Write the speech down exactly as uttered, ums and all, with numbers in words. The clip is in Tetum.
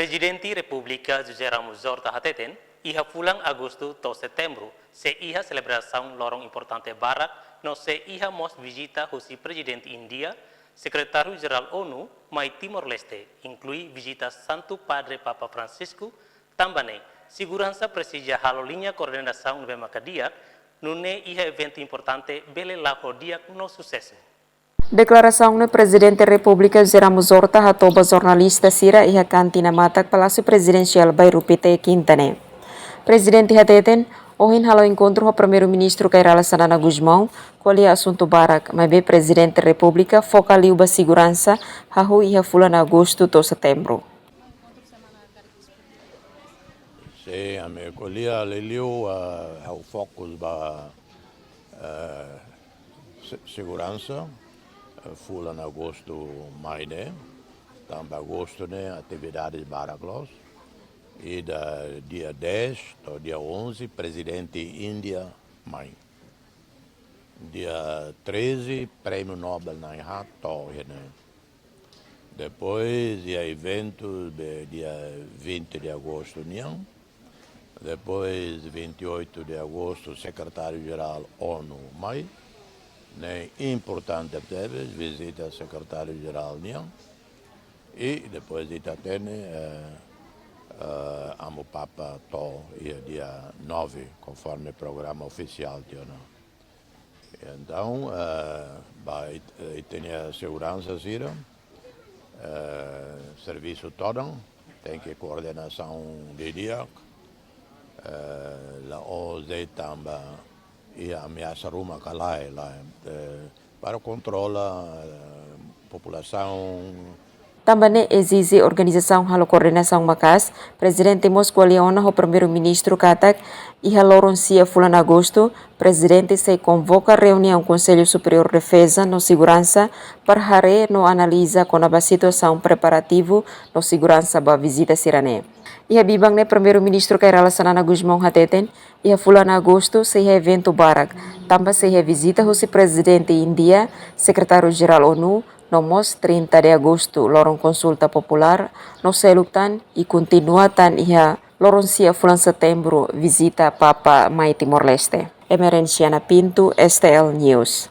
Prezidente Repúblika José Ramos Horta hateten, iha fulan Agostu to'o Setembru sei iha selebrasaun loron importante barak, no sei iha mós vizita husi Prezidente Índia, Sekretáriu Jerál ONU mai Timor-Leste, inklui vizita Santu Padre Papa Francisco. Tanba ne'e, seguransa presiza halo liña koordenasaun ne'ebé maka di'ak, nune'e iha eventu importante bele la'o ho di'ak no susesu. Deklarasaun ne'e Prezidente Repúblika José Ramos Horta hato'o ba jornalista sira iha kantina matak Palásiu Prezidensiál Bairru Pité, Kinta ne'e. Prezidente hateten, ohin halo enkontru ho Primeiru-Ministru Kay Rala Xanana Gusmão, ko'alia asuntu barak, maibé Prezidente Repúblika foka liu ba seguransa, hahú iha fulan Agostu to'o Setembru. Sin, ami ko'alia liuliu, ah, ha'u fokus ba, eh, se-, seguransa, eh, fulan Agostu mai ne'e, tanba Agostu ne'e atividades barak loos, ida dia dez to'o dia onze, Prezidente Índia mai. Dia treze, Prémiu Nobel na'in-haat to'o iha ne'e. Depois, iha eventu be dia vinte de agosto nian. Depois, vinte e oito de agosto, Sekretáriu Jerál ONU mai. Ne'e importante tebes, vizita Sekretáriu Jerál nian. I depois ita hatene, eh, eh, Amu Papa to'o iha dia nove, konforme programa ofisiál tiha ona. Entaun, eh, ba it-, eh, ita-nia seguransa sira, eh, servisu todan, tenke koordenasaun didi'ak, eh, la'ós de'it tanba iha ameasa ruma ka lae, lae, eh, para kontrola, eh, populasaun. Tanba ne'e ezije organizasaun halo koordenasaun maka'as, Prezidente mós ko'alia ona ho Primeiru-Ministru katak, iha loron sia fulan Agostu, Prezidente sei konvoka reuniaun Konsellu Superiór Defeza no Seguransa para haree no analiza kona-ba situasaun preparativu no seguransa ba vizita sira-ne'e. Iha biban ne'e Primeiru-Ministru Kay Rala Xanana Gusmão hateten, iha fulan Agostu sei iha eventu barak, tanba sei iha vizita husi Prezidente Índia, Sekretáriu Jerál ONU, no mós trinta de Agostu, loron konsulta populár, no seluk tan, i kontinua tan iha loron sia fulan Setembru, vizita Papa mai Timor-Leste. Emerenciana Pinto, S T L News.